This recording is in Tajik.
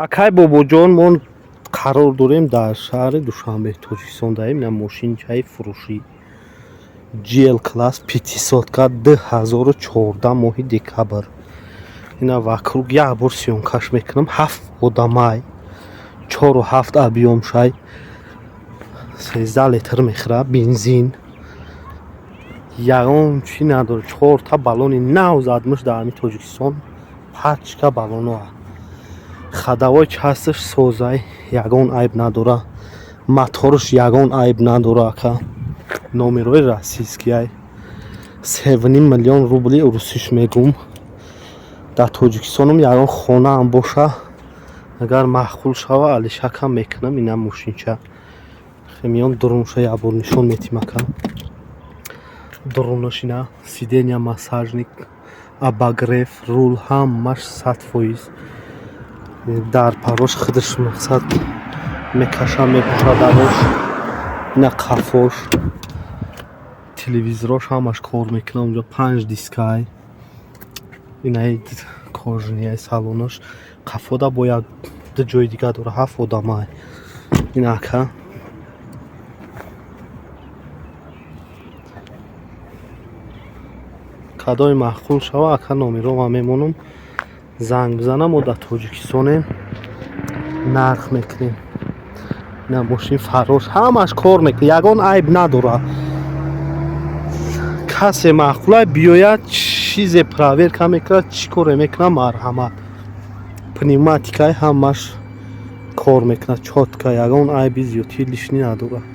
Акай Бобоҷон, мо қарор дорем дар шаҳри Душанбе, Тоҷикистон даем. Ина мошинчаи фурӯшӣ, GL класс, пятисотка, 2014, моҳи декабр. Ина вокруг як бор съёмка ш мекунам. Ҳафт одамай, чору ҳафт объём шай, 13 литр мехӯра бензин, ягон чӣ надорад. Чорта баллони нав задмуш. Дар ҳамин Тоҷикистон пачка баллоноа. Ходовой часть аш созай, ягон айб надора, моторш ягон айб надора, ака. Номерои российский ай. 3,5 миллион рубли русиш мегум. Дар Тоҷикистонам ягон хонаам боша, агар маъқул шава, алишакам мекунам. Ина мошинча миён дурунша якбор нишон метим, ака. Дурунаш ина сиденья массажный, обогрев, рул ҳамаш 100%. Дар парош худаш мақсад мекаша, мепӯша дарош. Ина қафош, телевизорош ҳамаш кор мекунад, унҷо панҷ дискай. Инаи кожаный ай салонаш. Қафода бо як ду ҷои дига дора. Ҳафт одамай ина, ака. Кадоми маъқул шава, ака, номерома мемонам, занг бизанам. Мо дар Тоҷикистонем, нарх мекунем. Ина мошин, фарош ҳамаш кор мекунад, ягон айб надорад. Касе маъқулай, биёяд, чизе проверка мекунад, чӣ коре мекунад, марҳамат. Пневматикаи ҳамаш кор мекунад чётко, ягон айби зиёдтӣ лишний надорад.